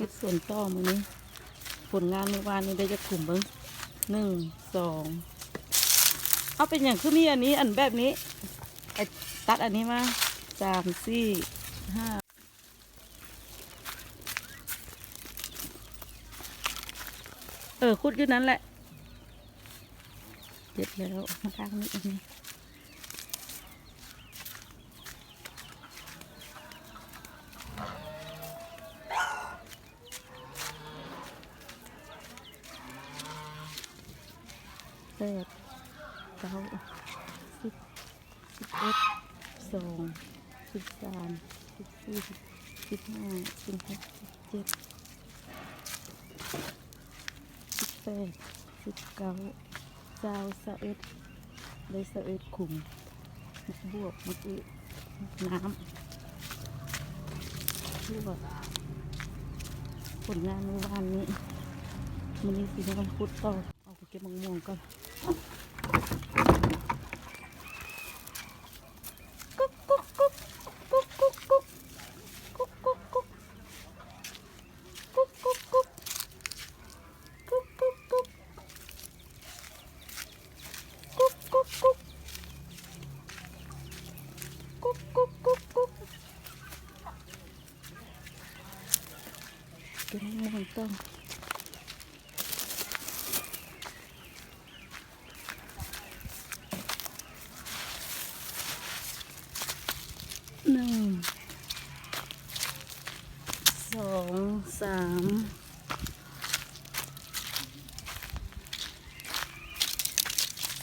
ເຮັດສວນຕໍ່ມື້ນີ້ ຜົນງານມື້ວານນີ້ໄດ້ຈັກຂຸມເບິ່ງ ໜຶ່ງ ສອງ ເອົາ ເປັນຫຍັງຄືມີອັນນີ້ ອັນແບບນີ້ ໄອ້ຕັດອັນນີ້ມາ ສາມ ສີ່ ຫ້າ ເອີ ຂຸດຢູ່ນັ້ນແຫຼະ ເຈັດແລ້ວ ມາທາງນີ້ອັນນີ້ ແປດ ເກົ້າ ສິບ ສິບເອັດ ສອງ ສິບສາມ ສິບສີ່ ສິບຫ້າ ສິບຫົກ ສິບເຈັດ ສິບແປດ ສິບເກົ້າ ຊາວ ຊາວເອັດ ໄດ້ຊາວເອັດຂຸມ ໝາກບວບ ໝາກອຶ ໝາກນ້ຳ ຖືວ່າຜົນງານມື້ວານນີ້ ມື້ນີ້ຊິມາຂຸດຕໍ່ ເອົາໄປເກັບໝາກມ່ວງກ່ອນ ກຸກ ກຸກ ກຸກ ກຸກ ກຸກ ກຸກ ກຸກ ກຸກ ກຸກ ກຸກ ກຸກ ກຸກ ກຸກ ກຸກ ກຸກ ເກັບໝາກມ່ວງຕໍ່. ໜຶ່ງ ສອງ ສາມ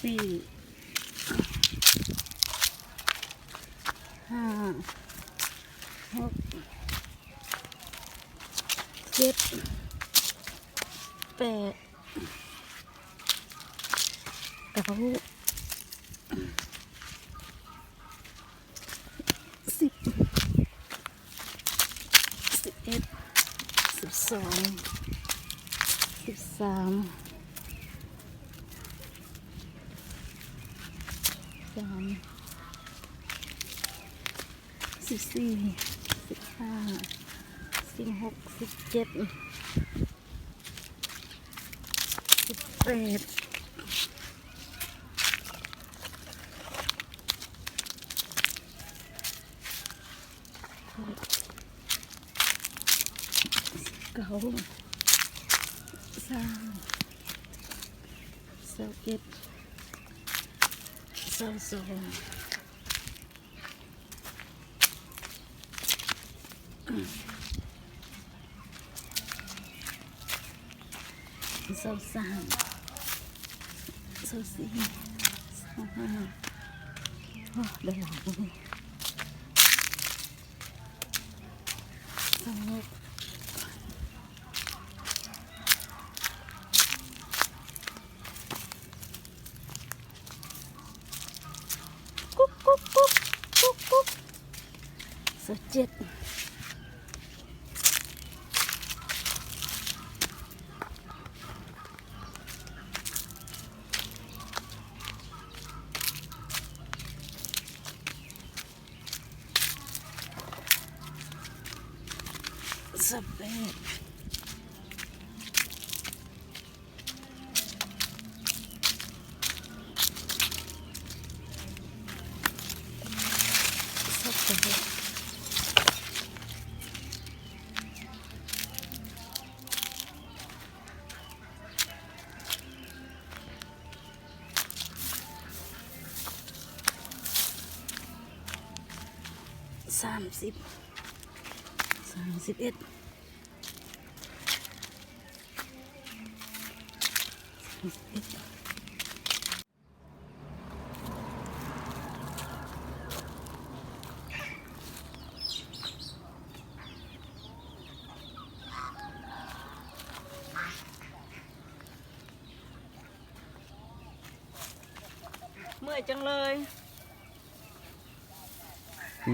ສີ່ ຫ້າ ຫົກ ເຈັດ ແປດ ເກົ້າ ສິບ ສິບເອັດ ສິບສອງ ສິບສາມ ສາມ ສິບສີ່ ສິບຫ້າ ສິບຫົກ ສິບເຈັດ ສິບແປດ ສິບເກົ້າ ຊາວ ຊາວເອັດ ຊາວສອງ ຊາວສາມ ຊາວສີ່ ຊາວຫ້າ ໂອ້ ໄດ້ຫຼາຍເລີຍ ຊາວຫົກ ກຸກ ກຸກ ກຸກ ກຸກ ກຸກ ຊາວເຈັດ ຊາວແປດ ສາມສິບ ສາມສິບເອັດ ເມື່ອຍຈັງເລີຍ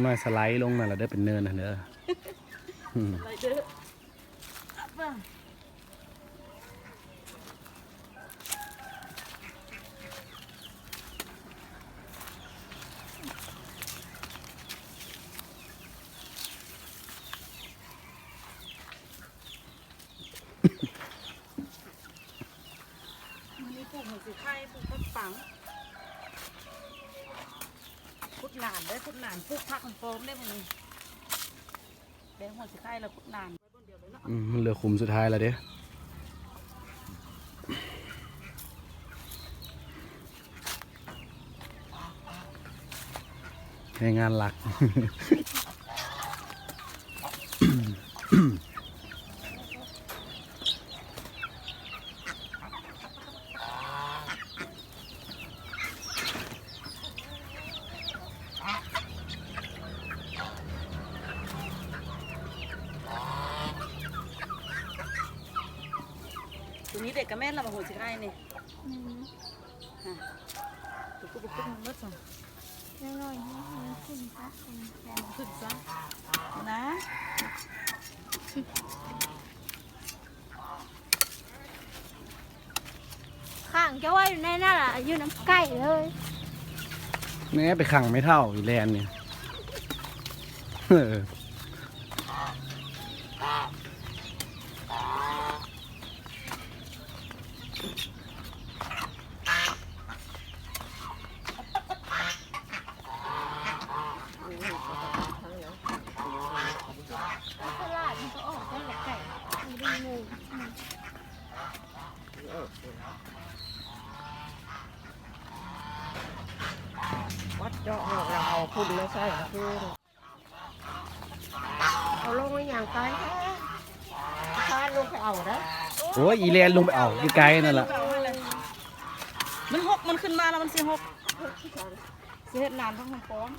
ນ້ອຍສະໄລລົງນັ້ນລະເດີ ເປັນເນີນຫັ້ນເດີ ສະໄລເດີ. ຫົວສີໄຄ ປູກຜັກປັງ ຂຸດໜານເດ້ ຂຸດໜານ ປູກຜັກຫອມປ້ອມເດ້ມື້ນີ້ ແບງຫົວສີໄຄແລ້ວຂຸດໜານ. ອືມ ມັນເຫຼືອຂຸມສຸດທ້າຍແລ້ວເດ້ ແຮງງານຫຼັກ. ຕົວນີ້ເດັກກະແມ່ນລະ ຫົວສີໄຄນີ້ ອືມ ຮະ ຕົວກູບໍ່ຂຶ້ນໝົດຊັ້ນ ນ້ອຍໆ ມັນຂຶ້ນຊະ ຂຶ້ນຊະນະ. ຂັງເຈົ້າໄວ້ຢູ່ໃນນັ້ນລະ ຢູ່ນຳໄກ່ເລີຍ. ແນ່ ໄປຂັງແມ່ເຖົ້າອີແລນນີ້ ເອີ. ວັດເຈາະອອກແລ້ວເອົາຝຸ່ນມາໃສ່ຄື ເອົາລົງໄວ້ຫຍັງໄກແທ້ ຄານລົງໄປເອົາໄດ້. ໂອ້ຍ ອີແລນລົງໄປເອົາ ຢູ່ໄກນັ້ນລະ ມັນຫົກ ມັນຂຶ້ນມາແລ້ວມັນຊິຫົກ ຊິເຮັດນານທັງຫ້ອງປ້ອມ.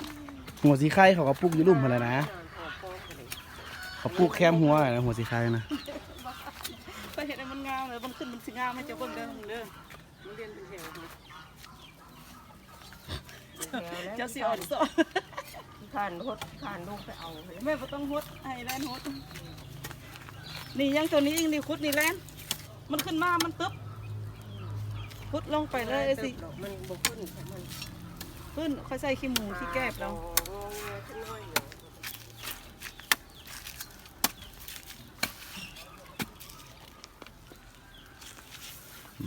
ຫົວສີໄຄເຂົາກໍປູກຢູ່ລຸ່ມຫັ້ນແຫຼະນະ ເຂົາປູກແຄມຫົວນະ ຫົວສີໄຄນະ ຂ້ອຍເຮັດໃຫ້ມັນງາມ ແລ້ວມັນຂຶ້ນມັນຊິງາມໃຫ້ເຈົ້າເບິ່ງເດີ ເບິ່ງເດີ ມັນລຽນເປັນແຖວ ເຈົ້າຊິອ່ອນຊອນ ຂ້ານຫົດ ຂ້ານລົງໄປເອົາ ແມ່ບໍ່ຕ້ອງຫົດ ໃຫ້ແລນຫົດ. ນີ້ຍັງຕົວນີ້ອີກ ນີ້ຂຸດນີ້ແລນ ມັນຂຶ້ນມາ ມັນຕຶບ ຂຸດລົງໄປເລີຍ ຊິ ມັນບໍ່ຂຶ້ນ ມັນຂຶ້ນ ຂ້ອຍໃສ່ຂີ້ໝູຂີ້ແກບແລ້ວ.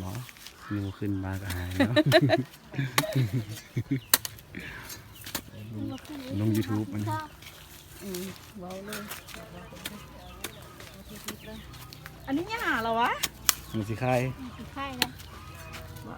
ບໍ່ ງູຂຶ້ນມາກໍຫາຍແລ້ວ ລົງ ລົງຢູທູບມັນ ອືມ ເວົ້າເລີຍ ອັນນີ້ຫຍ້າລະວະ ມັນຊິໄຄ ຊິໄຄນະ ບໍ່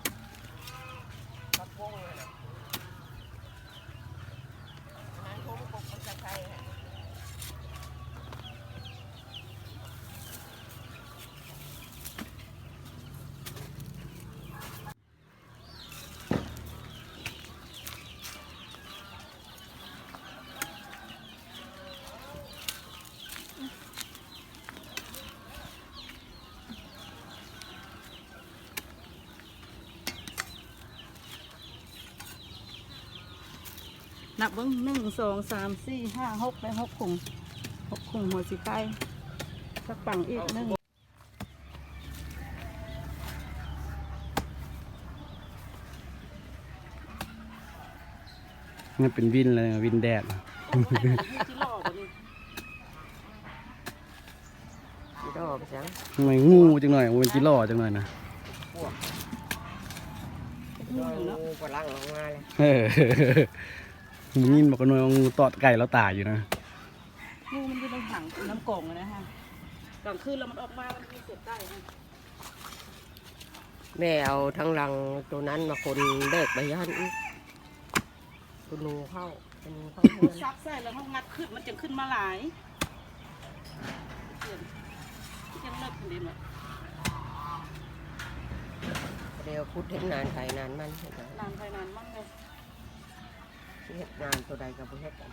ນັບເບິ່ງ ໜຶ່ງ ສອງ ສາມ ສີ່ ຫ້າ ຫົກ ໄດ້ຫົກຂຸມ ຫົກຂຸມຫົວສີໄຄ ສັກປັງອີກໜຶ່ງ. ມັນເປັນວິນແລ້ວ ວິນແດດ ຈີຫຼໍ່ໄປຊັ້ນ ໜ່ອຍງູຈັກໜ່ອຍ ບໍ່ແມ່ນຈີຫຼໍ່ຈັກໜ່ອຍນະ ງູກໍຫຼັ່ງອອກມາເລີຍ ເອີ ໄດ້ຍິນບໍ່ ກະໜ່ອຍງູຕອດໄກ່ລາວຕາຍຢູ່ນະ ງູມັນຢູ່ໃນຖັງ ນ້ຳກອງນະຮະ ກາງຄືນແລ້ວມັນອອກມາ ມັນມີສຽງໄກ່ນະ ແມ່ເອົາທາງຫຼັງໂຕນັ້ນມາຄົນແບກໄປຫັ້ນອີກ ໂຕໜູເຂົ້າ ໂຕໜູເຂົ້າເຮືອນ ສັບໃສ່ແລ້ວເຮົາງັດຂຶ້ນ ມັນຈຶ່ງຂຶ້ນມາຫຼາຍ ຍັງເລິກເດ້ເນາະ ດຽວຂຸດເຮັດນານໃຜນານມັນ ເຮັດນານໃຜນານມັນເລີຍ ຊິເຮັດງານໂຕໃດກໍບໍ່ເຮັດ ບໍ່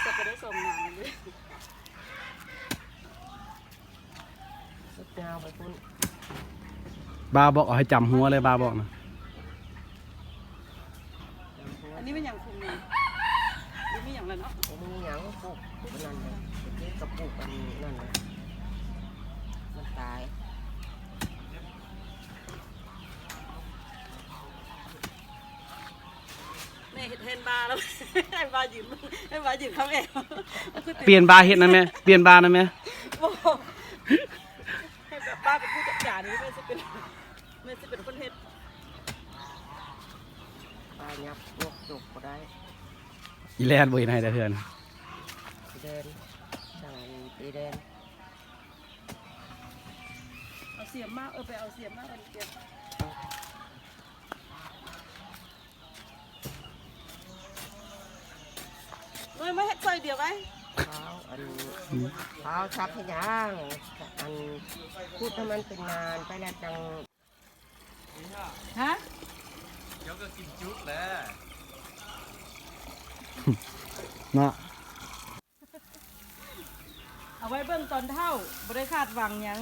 ສັກກໍໄດ້ສອງງານເລີຍ ສຸດຍາວໄປພຸ້ນ ບາບອກເອົາໃຫ້ຈຳຫົວເລີຍ ບາບອກນະ ອັນນີ້ແມ່ນຫຍັງຄຸມນີ້ ບໍ່ມີຫຍັງແລ້ວເນາະ ບໍ່ມີຫຍັງ ປູກ ປູກອັນນັ້ນເລີຍ ເມື່ອກີ້ກໍປູກອັນນັ້ນເລີຍ ມັນຕາຍ. ແມ່ເຮັດແທນບາແລ້ວ ໃຫ້ບາຢືນ ໃຫ້ບາຢືນຄຳແອວ ປ່ຽນບາເຮັດນະແມ່ ປ່ຽນບານະແມ່ ບໍ່ ໃຫ້ແບບບ ເປັນຜູ້ຈັດການນີ້ ແມ່ຊິເປັນ ແມ່ຊິເປັນຄົນເຮັດ. ປາຫຍັບ ຍົກຈົກບໍ່ໄດ້. ອີແລນບໍ່ເຮັດໃຫ້ແຕ່ເທື່ອນະ. ອີແລນ ສານອີແລນ. ເອົາສຽມມາ ເອີ ໄປເອົາສຽມມາ ເອົາສຽມ. ເອີຍ ມາເຮັດຊ່ອຍດຽວໄວ້. ເອົາອັນ ເອົາສັບເຮັດຫຍັງ? ອັນ ຂູດໃຫ້ມັນເປັນນານໄປແລ້ວຈັ່ງ ຮະ? ເຈົ້າກໍກິນຈຸແຫຼະ ເນາະ. ເອົາໄວ້ເບິ່ງຕອນເຖົ້າ ບໍ່ໄດ້ຄາດຫວັງຫຍັງ.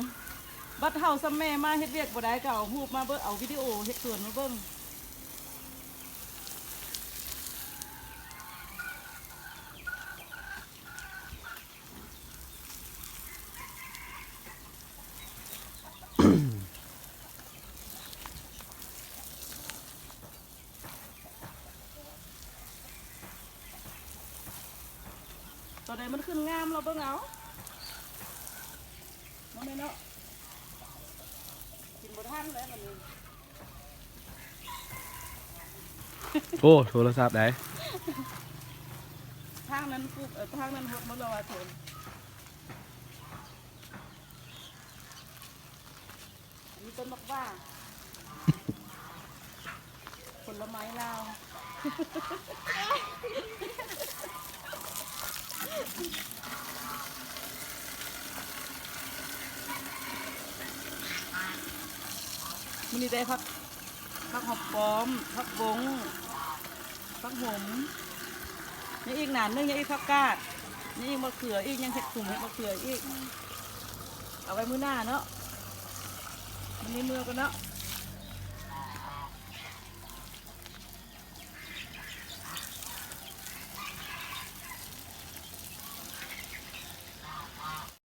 ບັດເຖົ້າສ່ຳແມ່ມາເຮັດວຽກບໍ່ໄດ້ ກໍເອົາຮູບມາເບິ່ງ ເອົາວິດີໂອເຮັດສວນມາເບິ່ງ. ຕອນໃດມັນຂຶ້ນງາມ ລາວເບິ່ງເອົາ ເນາະແມ່ເນາະ. ກິນບໍ່ທັນແລ້ວບັດນີ້. ໂອ້ ໂທລະສັບໃດ໋. ທາງນັ້ນປຸບ ເອີ ທາງນັ້ນຫົດໝົດແລ້ວວ່າໂທນ. ມີຕົ້ນໝາກຫວ້າ ຜົນລະໄມ້ລາວ. ມື້ນີ້ໄດ້ຜັກ ຜັກຫອມປ້ອມ ຜັກບົ້ງ ຜັກຫົມ ຍັງອີກໜານໜຶ່ງ ຍັງອີກຜັກກາດ ຍັງອີກມະເຂືອອີກ ຍັງເຮັດຂຸມເຮັດມະເຂືອອີກ. ເອົາໄວ້ມື້ໜ້າເນາະ. ມື້ນີ້ເມືອກ່ອນເນາະ.